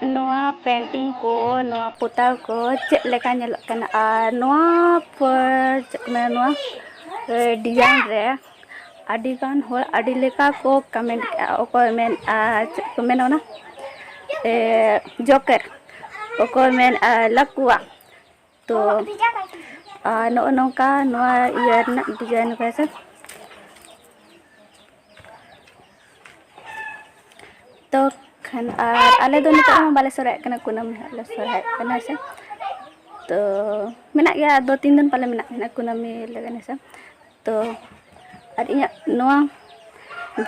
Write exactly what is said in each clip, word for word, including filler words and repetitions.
ᱱᱚᱣᱟ ᱯᱮᱱᱴᱤᱝ ᱠᱚ, ᱱᱚᱣᱟ ᱯᱚᱛᱟᱣ ᱠᱚ ᱪᱮᱫ ᱞᱮᱠᱟ ᱧᱮᱞᱚᱜ ᱠᱟᱱᱟ? ᱟᱨ ᱱᱚᱣᱟ ᱯᱚᱨ ᱪᱮᱫ ᱠᱚ ᱢᱮᱱᱟ, ᱱᱚᱣᱟ ᱰᱤᱡᱟᱭᱤᱱ ᱨᱮ ᱟᱹᱰᱤ ᱜᱟᱱ ᱦᱚᱲ ᱟᱹᱰᱤ ᱞᱮᱠᱟ ᱠᱚ ᱠᱚᱢᱮᱱᱴ ᱠᱮᱜᱼᱟ᱾ ᱚᱠᱚᱭ ᱢᱮᱱᱮᱜᱼᱟ, ᱪᱮᱫ ᱠᱚ ᱢᱮᱱᱟ, ᱚᱱᱟ ᱡᱚᱠᱮᱨ, ᱚᱠᱚᱭ ᱢᱮᱱᱮᱜᱼᱟ ᱞᱟᱠᱩᱣᱟ᱾ ᱛᱚ ᱟᱨ ᱱᱚᱜᱼᱚ ᱱᱚᱝᱠᱟ ᱱᱚᱣᱟ ᱤᱭᱟᱹ ᱨᱮᱱᱟᱜ ᱰᱤᱡᱟᱭᱤᱱ ᱠᱚ ᱦᱮᱸ ᱥᱮ᱾ ᱛᱚ ᱠᱷᱟᱱ ᱟᱨ ᱟᱞᱮ ᱫᱚ ᱱᱤᱛᱚᱜ ᱦᱚᱸ ᱵᱟᱞᱮ ᱥᱚᱨᱦᱟᱭᱚᱜ ᱠᱟᱱᱟ, ᱠᱩᱱᱟᱹᱢᱤ ᱦᱟᱸᱜ ᱞᱮ ᱥᱚᱨᱦᱟᱭᱚᱜ ᱠᱟᱱᱟ ᱦᱮᱸ ᱥᱮ᱾ ᱛᱚ ᱢᱮᱱᱟᱜ ᱜᱮᱭᱟ, ᱟᱨ ᱫᱩ ᱛᱤᱱ ᱫᱤᱱ ᱯᱟᱞᱮ ᱢᱮᱱᱟᱜ ᱜᱮᱭᱟ ᱠᱩᱱᱟᱹᱢᱤ ᱞᱟᱹᱜᱤᱫ ᱦᱮᱸ ᱥᱮ᱾ ᱛᱚ ᱟᱨ ᱤᱧᱟᱹᱜ ᱱᱚᱣᱟ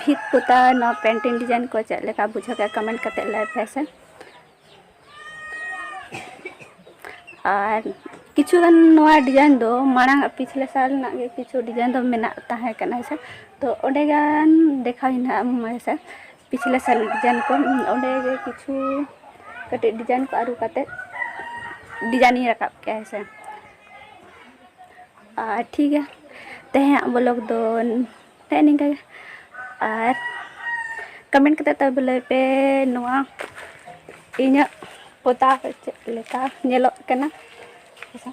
ᱵᱷᱤᱛ ᱯᱚᱛᱟᱣ, ᱱᱚᱣᱟ ᱯᱮᱱᱴᱤᱝ ᱰᱤᱡᱟᱭᱤᱱ ᱠᱚ ᱪᱮᱫ ᱞᱮᱠᱟ ᱵᱩᱡᱷᱟᱹᱣ ᱠᱮᱜᱼᱟ, ᱠᱚᱢᱮᱱᱴ ᱠᱟᱛᱮ ᱞᱟᱹᱭ ᱯᱮ ᱦᱮᱸ ᱥᱮ᱾ ᱟᱨ ᱠᱤᱪᱷᱩ ᱜᱟᱱ ᱱᱚᱣᱟ ᱰᱤᱡᱟᱭᱤᱱ ᱫᱚ ᱢᱟᱲᱟᱝ ᱯᱤᱪᱷᱞᱮ ᱥᱟᱞ ᱨᱮᱱᱟᱜ ᱜᱮ ᱠᱤᱪᱷᱩ ᱰᱤᱡᱟᱭᱤᱱ ᱫᱚ ᱢᱮᱱᱟᱜ ᱛᱟᱦᱮᱸ ᱠᱟᱱᱟ ᱦᱮᱸ ᱥᱮ᱾ ᱛᱚ ᱚᱸᱰᱮ ᱜᱟᱱ ᱫᱮᱠᱷᱟᱣ ᱤᱧ ᱦᱟᱸᱜ ᱦᱮᱸ ᱥᱮ, ᱯᱤᱪᱷᱞᱮ ᱥᱟᱞ ᱰᱤᱡᱟᱭᱤᱱ ᱠᱚ ᱚᱸᱰᱮ ᱜᱮ ᱠᱤᱪᱷᱩ ᱠᱟᱹᱴᱤᱡ ᱰᱤᱡᱟᱭᱤᱱ ᱠᱚ ᱟᱹᱨᱩ ᱠᱟᱛᱮ ᱰᱤᱡᱟᱭᱤᱱ ᱤᱧ ᱨᱟᱠᱟᱵ ᱠᱮᱜᱼᱟ ᱦᱮᱸ ᱥᱮ᱾ ᱟᱨ ᱴᱷᱤᱠ ᱜᱮᱭᱟ, ᱛᱮᱦᱮᱧᱟᱜ ᱵᱞᱚᱜ ᱫᱚ ᱱᱮᱜᱼᱮ ᱱᱤᱝᱠᱟ ᱜᱮ᱾ ᱟᱨ ᱠᱚᱢᱮᱱᱴ ᱠᱟᱛᱮ ᱛᱚᱵᱮ ᱞᱟᱹᱭ ᱯᱮ ᱱᱚᱣᱟ ᱤᱧᱟᱹᱜ ᱯᱚᱛᱟᱣ ᱪᱮᱫ ᱞᱮᱠᱟ ᱧᱮᱞᱚᱜ ᱠᱟᱱᱟ ᱦᱮᱸ ᱥᱮ᱾